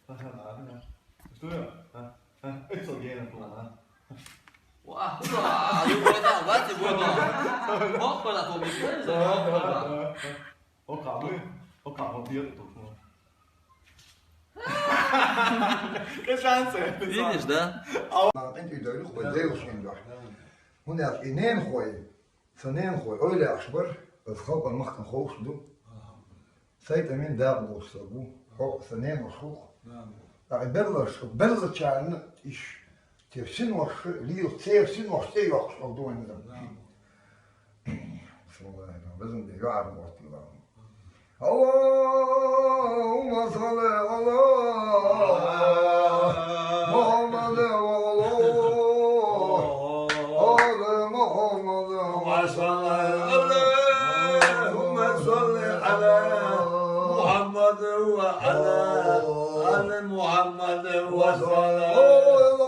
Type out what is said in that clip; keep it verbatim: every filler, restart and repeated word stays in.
Что я? А? А? Это гена была, а? Ва, хуба, а, любой да, вати, любой да. Мог бы на помощь, да, мог бы, да. О, как бы, о, как бы, я тут, ну. Видишь, да? Ма къинтӀера дойла хой, дайла шин дохь. ХӀунда аьлча и ненахой, сан ненахой, ойла яхаш бар, аз халкъан махкан ховш ду. Сай тӀамин дакъа долуш ца бу, хьо сан ненахош хул. ТӀаккха и белларш, беллачарна иш, те синош, лийла церан синош тӀе йоккхуш хьо ду вайн дам. Бисмиллахир-рахманир-рахим. Безам бе, юӀар мотт ила. اللهم صل على محمد وعلى آل محمد وسلم. اللهم صل على محمد وعلى آل محمد وسلم.